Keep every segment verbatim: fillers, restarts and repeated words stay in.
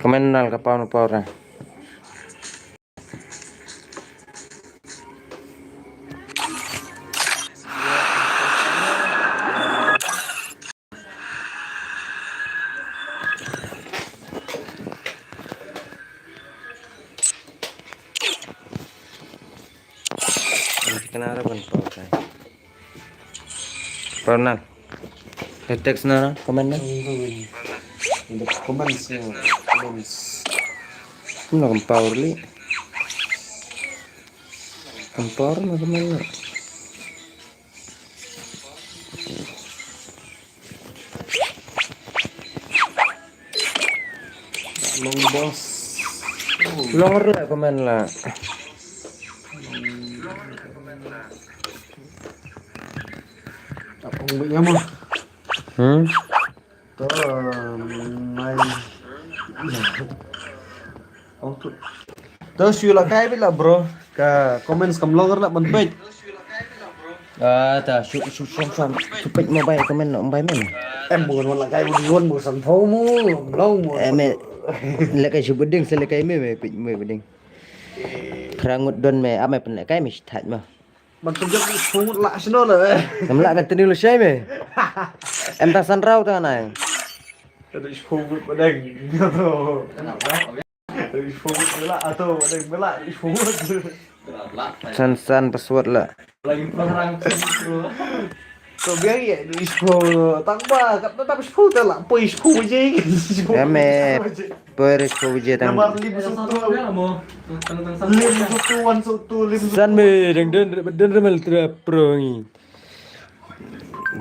Comment nal ka paw na paw ra. Kena ra ban paw kai. Paw nal. Text na, comment na. In the comments, uh, comments. Kumno kam paw li. Kam paw na comment na. Long boss. Oh. Long re comment la. Ap ong bik ngam. Hmm. To, mai. Ong tu. To shu la kai bik la bro. Ka comments kam long re la ban peit. Ah, ta shu shu shu shu shu peit mobile comment no mobile men. Em bukan wala kai bukan bukan phone mu, long mu. Em, eh, la kai shu beding se la kai me me peit me beding. Krangut don me ame pen la kai me stat ma. Ban tu jok phone la sno la. Nam la kan tenu lu shai me. Em ta san rau ta nai. Tadi phone beding. San san password la. Lagi perang. Ko biar ya di spo tang ba kat tetap spo ta la poi spo je. Ya me poi spo je tang. Nomor lima satu. Lima satu one satu lima satu. San me dang den den remal tra pro ngi.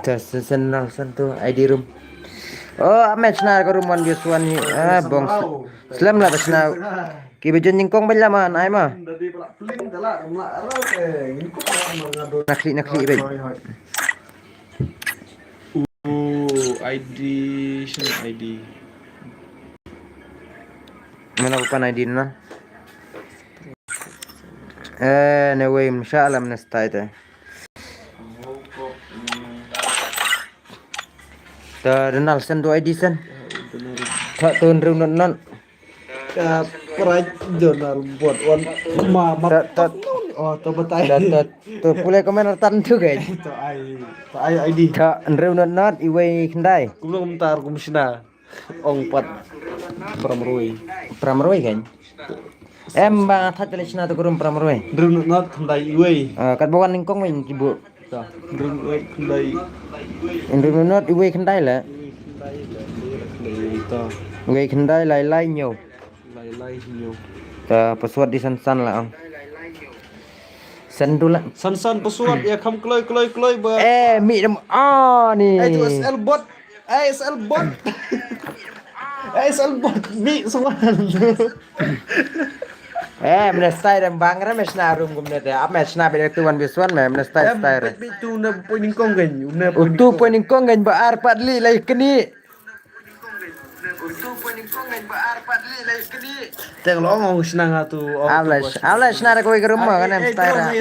Ta sen sen nal sen tu I D room. Oh, ame chna ka room one vs one ni. Ah, bong. Slem la chna. Ki bejon nyingkong bala man ai ma. Nakli nakli be. Oh, I D shin I D. Mana bukan I D na? Eh, ne wei, masha Allah, mana style te. Ta Donald sen tu I D sen. Ta tu Andrew not not. Ka prai Donald bot wan ma ma. Ta ta. Oh, to batai. Ta ta tu pule komen tan tu kan. To ai to ai I D. Ta Andrew not not iwei khyndai. Kumno kumtar kumsna. Ong pat pramroi. Pramroi kan? Em ba thaj kali chna tu kurum pramroi. Andrew not not khyndai iwei. Ah, kat bawan nyingkong wei kibu. Andrew not not khyndai. Andrew not not iwei khyndai la. Iwei khyndai lai lai nyo. Lai lai nyo. Ta password di san san la ang. Sen tu la. San san password ya kham kloi kloi kloi ba. Eh, mi dem ah ni. Eh, tu S L bot. S L bot. S L bot mi semua. Eh, mene style dem bang re me chna room kumne te. Ap me chna be tu one vs one me mene style style re. Bi tu na point nyingkong kan. Utu point nyingkong kan ba ar pat li lai kni. Teng long ong sna nga tu. Avla avla sna da kawei ka room ma kan em style ra.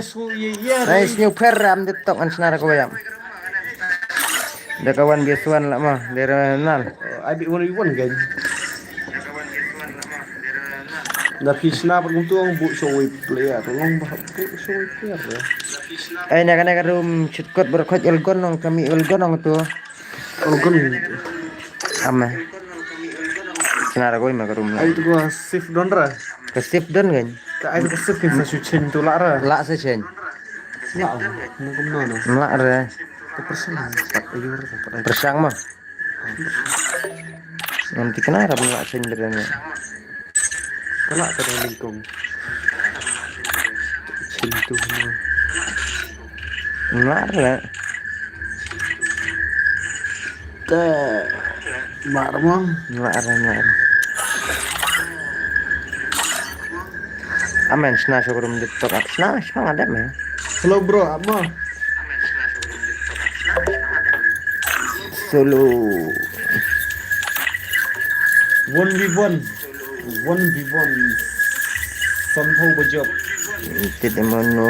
Ai sniu pher ram de tok an sna da kawei am. Da ka one vs one la ma de renal. Ai bi one v one kan. Da phi sna pa kum tu ong bu showei player long ba bu showei player. Ai na ka na ka room chut kot ber khot elgon ong kami elgon ong tu. Elgon. Ame. Sna ra koi ma ka room la. Ai tu ko sif don ra. Ka sif don kan. Ka ai ka sif kin sa su chen tu la ra. La sa chen. La. Na kum no no. La ra. Ka persang. Pat ayu ra pat. Persang ma. Nanti kena ra la chen dren. Kala ka dang lingkong. Chin tu ma. Mar la. Ta. Mar ma. Mar mar. Amen sna showroom di tok ap sna sna ngadep me. Hello bro, apa? Solo. One v one. One v one. Sompho bajop. Tit emono.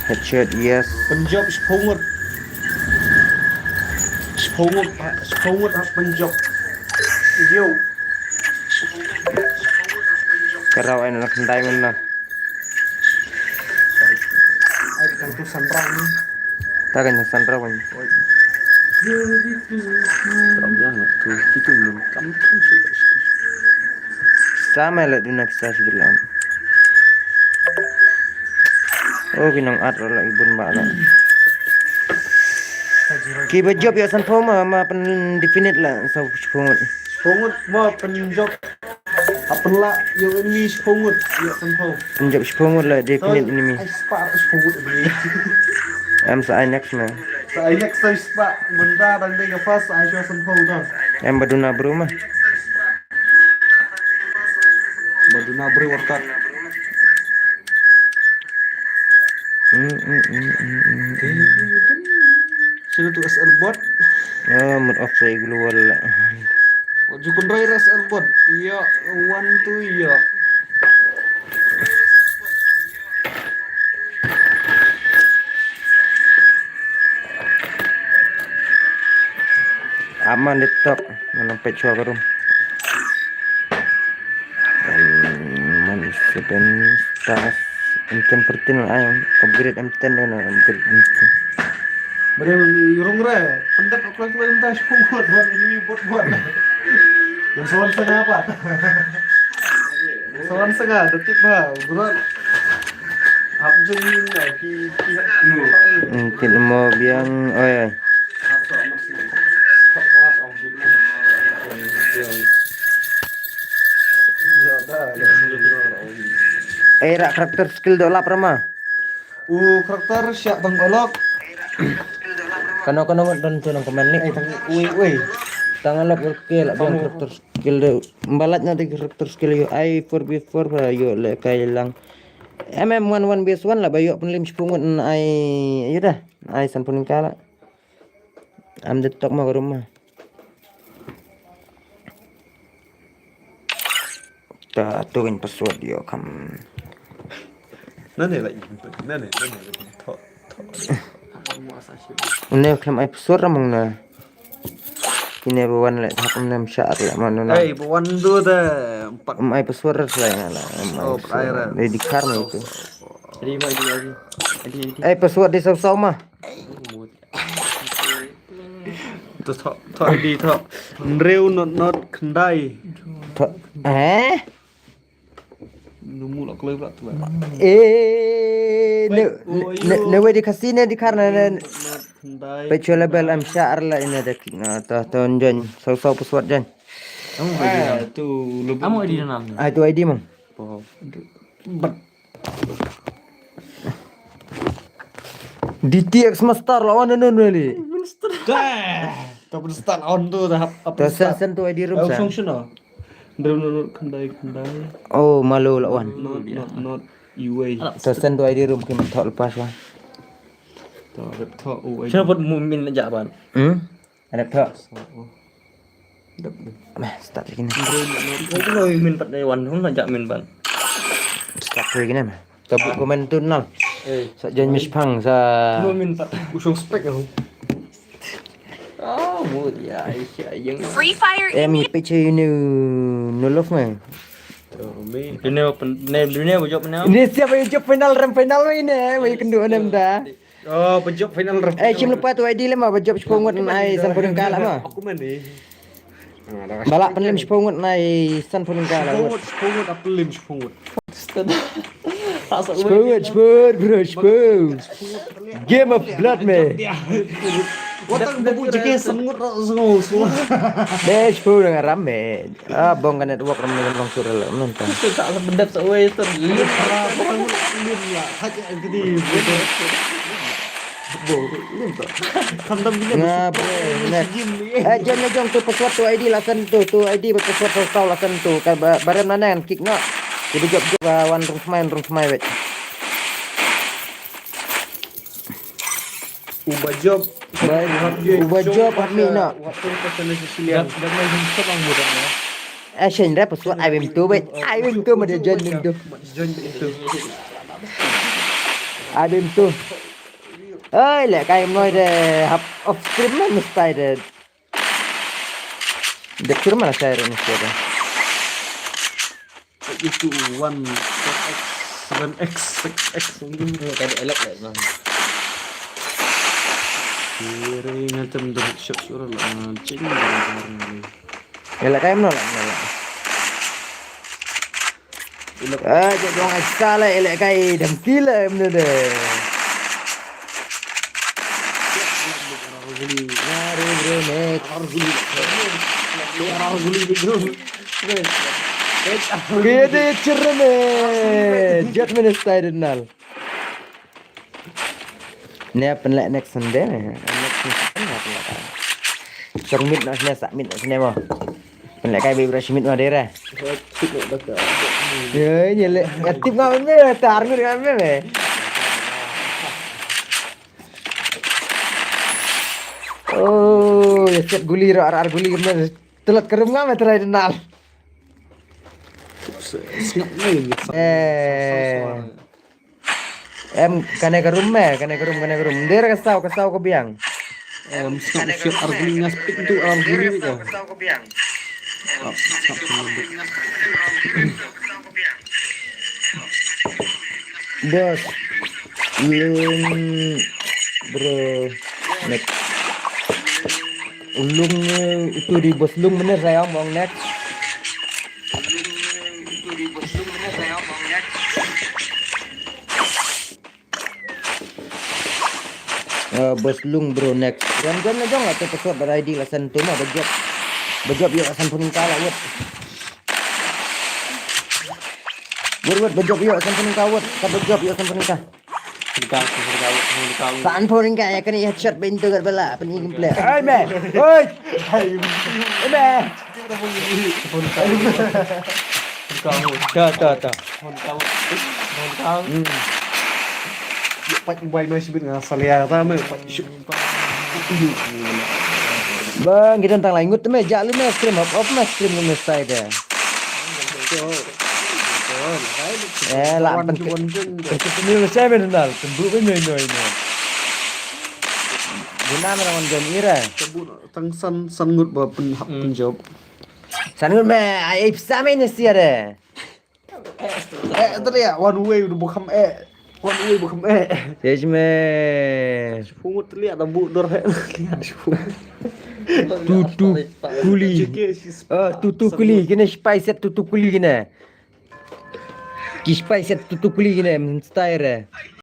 Headshot yes. Penjop sepungit. Shiphew ngut, shiphew ngut hap pynjop. Yo. Ka raw ai na khyndai ngut na. Ai, ka tu san raw ni. Ta kan san raw ni. Oi. Raw yang tu, itu belum kam kam sih. Sama lah duna kisah sebelah. Oh, ki nang at la ibun ba la. Ki ba jop ïa sanphew ma, ma pyn definite la sa shiphew ngut. Shiphew ngut ma pynjop. Hap pynlah ïa enemy shiphew ngut ïa sanphew. Pynjop shiphew ngut la definite enemy. Ai spah shiphew ngut enemy. Em sa ai next ma. Sa ai next sa spah. Mynta dang dei ka first sa ai shiphew sanphew dah. Em ba duna bru ma. Ba duna bru wartat. Hmm, hmm, hmm, hmm, hmm. Sino tu S R bot? Ah, mut off sa global. Ju kun rai ras S R bot. Ïa, one two ïa. Aman laptop, nang peit shuwa ka room. Em, man seven stars, M ten fourteen ai, upgrade M ten na, upgrade M ten. Bare rung re, pendap aku lagi lagi entah shiphew ngut, buat ini buat buat. Yang soal sengah apa? Soal sengah, detik bah, berat. Hap jeng ni lah, ki ki. Hmm, kit mo biang, oi oi. Ai ra character skill dok lap rama. U character siap tang olok. Kano kano don tu nang komen ni. Ai tang ui ui. Tang olok ke la biang character skill de. Mbalat na de character skill ïoh ai four v four ba ïoh le kai lang. M M one one base one la ba ïoh pynlem shiphew ngut na ai ïa da. Ai san pun ka la. Am de tok ma ka room ma. Ta tu in password ïoh kam. Nane la in put, nane, nane la in thok, thok. Une khlem ai password ramang na. Kine ba wan le thak nem sha ar le mano na. Ei, ba wan du de empat. Em ai password la na la. Em ai. Oh, password. Ai ra. Dei di kar na itu. Ri ma di lagi. Adi adi. Ai password di saw saw ma. Ei, mut. To thok, thok di thok. Hynriew not not khyndai. Thok. Eh? Numu la kloi pula tu. Eh, ne ne ne wei di Khasi ne di kar na ne. Not khyndai. Pecho level am sha ar la ina da kik na to to njon. Saw saw password jon. Amo edi. Ah, tu lu. Amo edi nam. Ah, tu I D mang. Oh. Bat. D T X Master lawan anu anu li. Monster. Dah. Kau Master lawan tu dah ap- ap- Dah sen sen tu I D room. Au sen. Function ah. Hynriew not not khyndai khyndai. Oh, malu lawan. Not not not U A. Dah sen tu I D room ki mat thok lepas lah. Thok thok U A. Sino pat mumin aja ban. Hmm? Ada thok. Oh. Meh, start lagi ni. Hynriew not not. Kau tu min pat dei wan hum aja min ban. Start lagi ni meh. Tabuk komen tu nal. Eh. Sa jan mis pang sa. Mumin pat. Usung spek aku. Oh, mut ya, ya yang. Free Fire. Eh, mi peche ini nuluf meh. Dunia pen, ne dunia bujok ne. Ini siapa yang jawab final rem final ini? Wei kendu nem dah. Oh, bujok final rem. Eh, sim lupa tu I D lema bujok shiphew ngut ai san pun kala ma. Aku mana? Bala pynlem shiphew ngut nai san pun kala. Shiphew ngut, shiphew ngut, ap pynlem shiphew ngut. Shiphew ngut, shiphew ngut, bro, shiphew. Game of blood, man. Watang babu jike san ngut ro sngo sngo. Deh, shiphew ngut ram, man. Ah, bong ka network ram ni long sur la, man ta. Sa sa bedap sa wei sa. Lim ra, bong lim la. Haja gede. Bo, lim ta. Khandam gini. Nga, bro, next. Eh, jom, jom, tu password tu I D la san tu, tu I D password tu tau la san tu. Ka ba-, barem na nang kick no. Jadi jop jop ba wan rung smai, rung smai wet. Uba jop. Ba-, uba jop hap mi no. Waktu ka sana sisilian. Dah, dah main himself ang mudah ya. Eh, shen rep password I wem tu wet. I wem tu ma dia join tu. Join tu. I wem tu. Oi, le kai moi de hap off stream ma mesti de. Dep sir mana saya ni siapa? Itu one, four X, seven X, six X. Ka dei elak lah, bang. Kiri ngancam dah siap suruh lah, mancing dah barang ni. Elak kaim no lah, no lah. Elak. Ah, je dong ai sala elak kai dam kila em no de. Ngari bro, next. Kaya de chirne. Judgment is tied nal. Ne pynleh next Sunday ne. Next Sunday ne pynleh kai. Shong mit noh sne, sak mit noh sne mo. Pynleh kai bi brush mit mo dei re. Ye, ye le. Ngatip ngam me, tar ngur ngam me. Oh, ya set guli ro ar ar guli me. Telat ka rum ngam me try denal. Sngap me. Eh. Em, kane ka rum me, kane ka rum, kane ka rum. Ndera ka saw, ka saw ka biang. Em, sngap siap argument ngas pik tu argument ka. Bos, lung, bro, next. Lung, eh, itu di bos lung bener saya omong next. Eh, bos lung bro next. Wan wan na jong la tu pesot bar I D la san tu ma bajop. Bajop yo san pun ka la wet. Wet wet bajop yo san pun ka wet. Ka bajop yo san pun ka. San pun ka ya kani headshot ben tu gat bala pun ni play. Hey man. Hey. Hey man. Phone kau. Phone kau. Ta ta ta. Phone kau. Phone kau. Hmm. Ya pat bai mai sibit nga salia ta me pat shu. Bang kita tang lai ngut me ja lu me stream off off me stream me sai de. Eh la pen pen pen pen sai me nal pen bu me no no. Guna me wan jom ira. Tang san san ngut ba pen hap pen job. San ngut me ai psa me ne sia de. Eh tadi ya one way udah bukan eh. One way bukan eh. Yes me. Pungut tadi ada bu dor he. Tutu kuli. Oh tutu kuli kena spy set tutu kuli kena. Ki spy set tutu kuli kena style.